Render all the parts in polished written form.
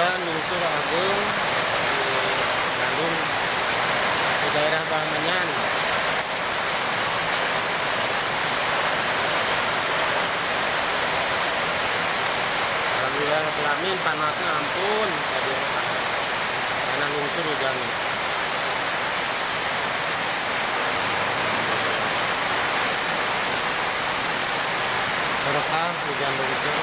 Hujan lungsur ageung di Bandung, di daerah Bamenyan. Alhamdulillah kelamin, panasnya ampun tadi panas. Karena lungsur hujan. Berkah hujan lungsur.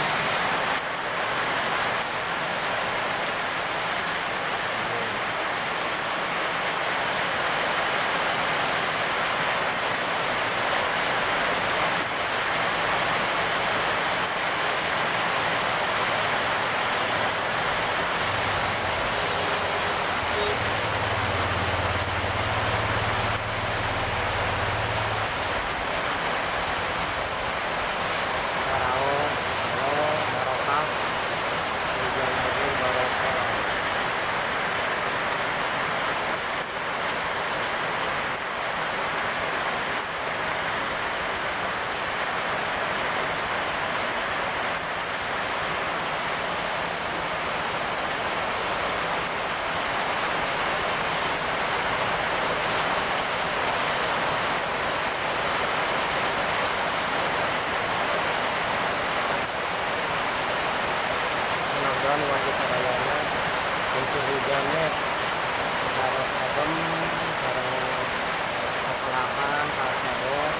Warga sadayana untuk hujannya harus adem, harus kekelahan, harus sador.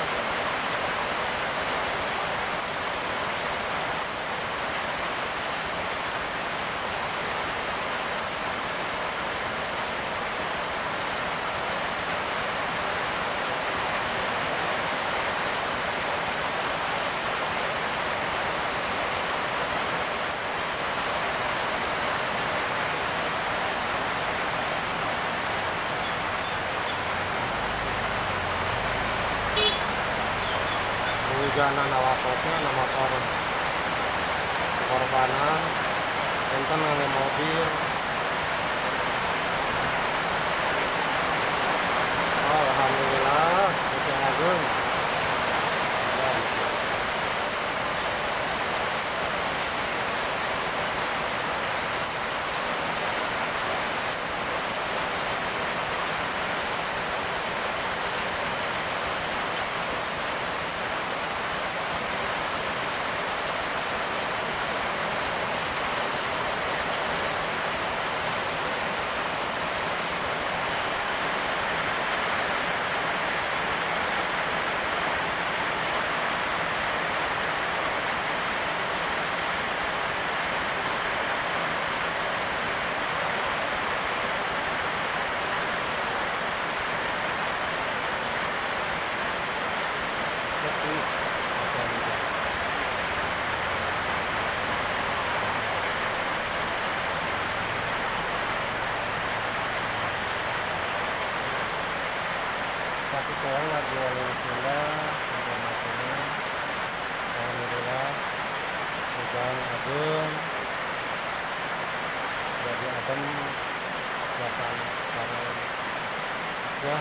Hujanan awatosna nama korbanan enten ngangge mobil. Oh, alhamdulillah hujan ageung. Tapi saya lagi oleh Sunda informasinya. Alhamdulillah hujan ageung jadi adem suasana sekarang ya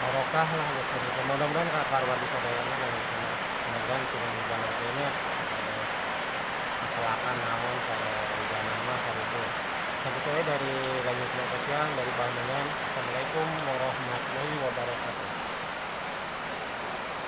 barokah lah gitu. Mudah-mudahan kakar warga sadayana dan mudah-mudahan turun hujan ageungnya kecelakaan naon kalau hujan mah sarubu. Sampai dari Lanjut Siang dari Bamenyan. Assalamualaikum